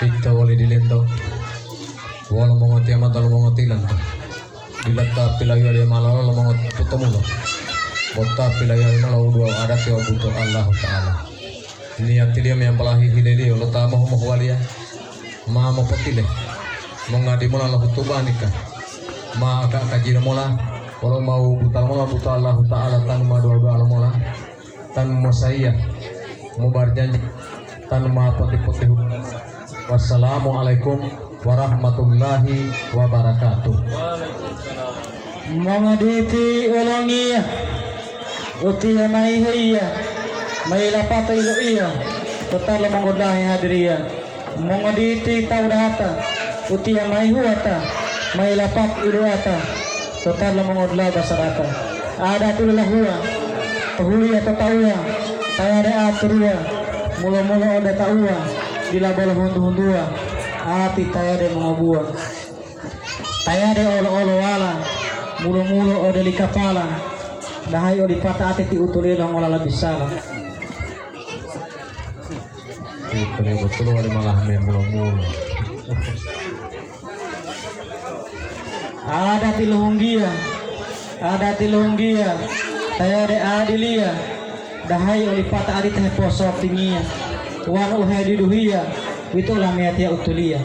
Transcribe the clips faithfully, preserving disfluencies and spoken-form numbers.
Ito woli dilento wolo mongotiya mota lo mongotilanto. Dila ta pilayuwaliyo malo lo mongotutomulo, bo ta pilayuwaliyo malo u duwa adati wabuto Allahuta'ala. Niyatiliyo meyambo lahi hileliyo lo ta mohu-mohuwaliya ma mopotile, mongadi mola lo hutuba nika, ma aka-akajilo mola, wolo ma wubuta mola buto Allahuta'ala tanu ma duwa-duwa lomola. Tanu mosaiya, mobarjanji, tanu ma poti-potihu. Wassalamualaikum warahmatullahi wabarakatuh. Mongoditi olongiya, utiya maiheiya, mailapata iloiya, to talo monggodahe hadiriya. Mongoditi tawu dahata, utiya mayi huwata, mayi lapati iluwata, to talo mongodula'a basarata. Adati lolahuwa, to huliya to tauwa, tayade aturuwa, mulo-mulo ode tauwa, dila bolo huntu-huntuwa, ati tayade mongobuwa. Tayade olo-olowala, mulo-mulo ode likapala, dahayi olipata ati ti utulilo ngolalabisala. Betul, betul, wale malah main mula-mula. Adati lohunggiya, adati lohunggiya, tayade adiliya, dahayi olipata adita heposotingiya, wonu u hediduhiya, wito lamiyatiya utuliya.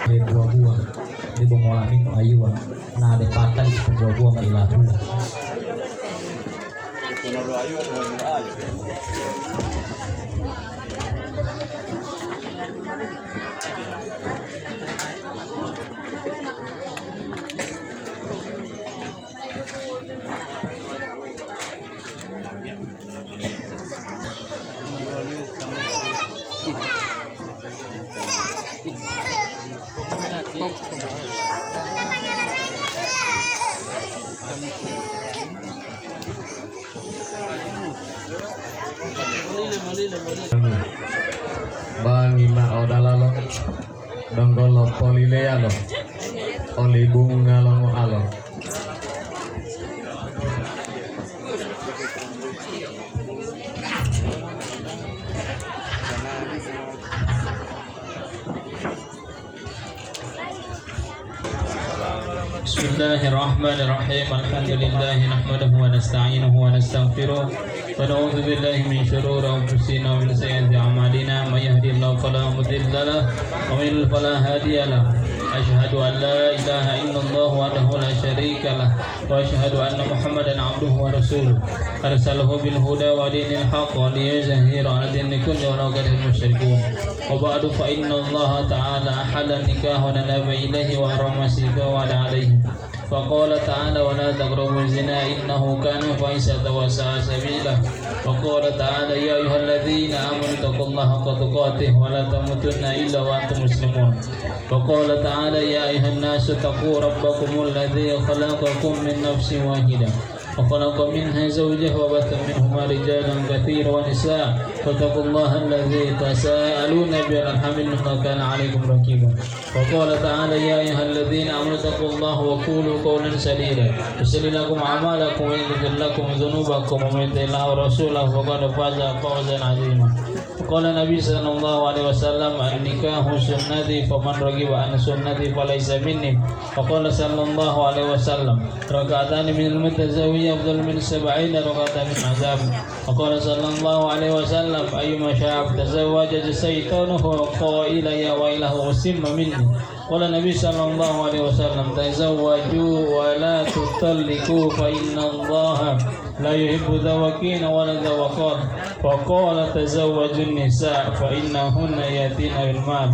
Ode buwa-buwa, debo mola minu ayuwa, na de pata dipo buwa-buwa ma ilahula. Bangi ma'o dalalo. Donggo lo polileyalo, oli bunga lo ngoalo. بسم الله الرحمن الرحيم. الحمد لله نحمده ونستعينه ونستغفره. ونعوذ بالله من شرور أنفسنا ومن سيئات أعمالنا. من يهده الله فلا مضل له، ومن يضلل فلا هادي له. أشهد أن لا إله إلا الله وحده لا شريك له، وأشهد أن محمدا عبده ورسوله. أرسله بالهدى ودين الحق ليظهره على الدين كله ولو كره المشركون. وبعد، فإن الله تعالى أحل النكاح وندب إليه وحرم السفاح عليه. فقال تعالى: "ولا تقربوا الزنا إنه كان فاحشة وساء سبيلا". وقال تعالى: "يا أيها الذين آمنوا اتقوا الله حق تقاته ولا تموتن إلا وأنتم مسلمون". وقال تعالى: "يا أيها الناس اتقوا ربكم الذي خلقكم من نفس واحدة وخلق منها زوجها وبث منهما رجالا كثيرا ونساء، واتقوا الله الذي تساءلون به والأرحام إن الله كان عليكم رقيبا". وقال تعالى: "يا أيها الذين آمنوا اتقوا الله وقولوا قولا سديدا يصلح لكم أعمالكم ويغفر لكم ذنوبكم ومن يطع الله ورسوله فقد فاز فوزا عظيما". وقال النبي صلى الله عليه وسلم: "النكاح سنتي فمن رغب عن سنتي فليس مني". وقال صلى الله عليه وسلم: "ركعتان من المتزوجة أفضل من سبعين ركعة من عذاب". وقال صلى الله عليه وسلم: "أيما شاب تزوج الشيطان فهو قائل يا ويله أسم مني". قال النبي صلى الله عليه وسلم: "تزوجوا ولا تطلقوا فإن الله لا يحب الذواكين ولا الذواكات". وقال: "تزوجوا النساء فإنهن يأتين بالمال".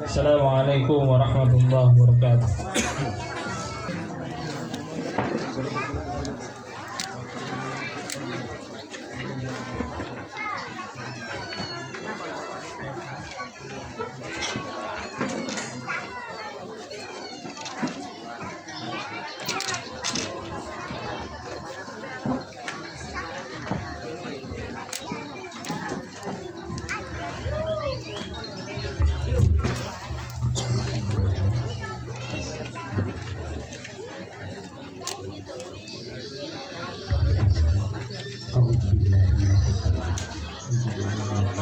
السلام عليكم ورحمة الله وبركاته.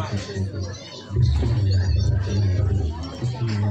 Bismillahirrahmanirrahim.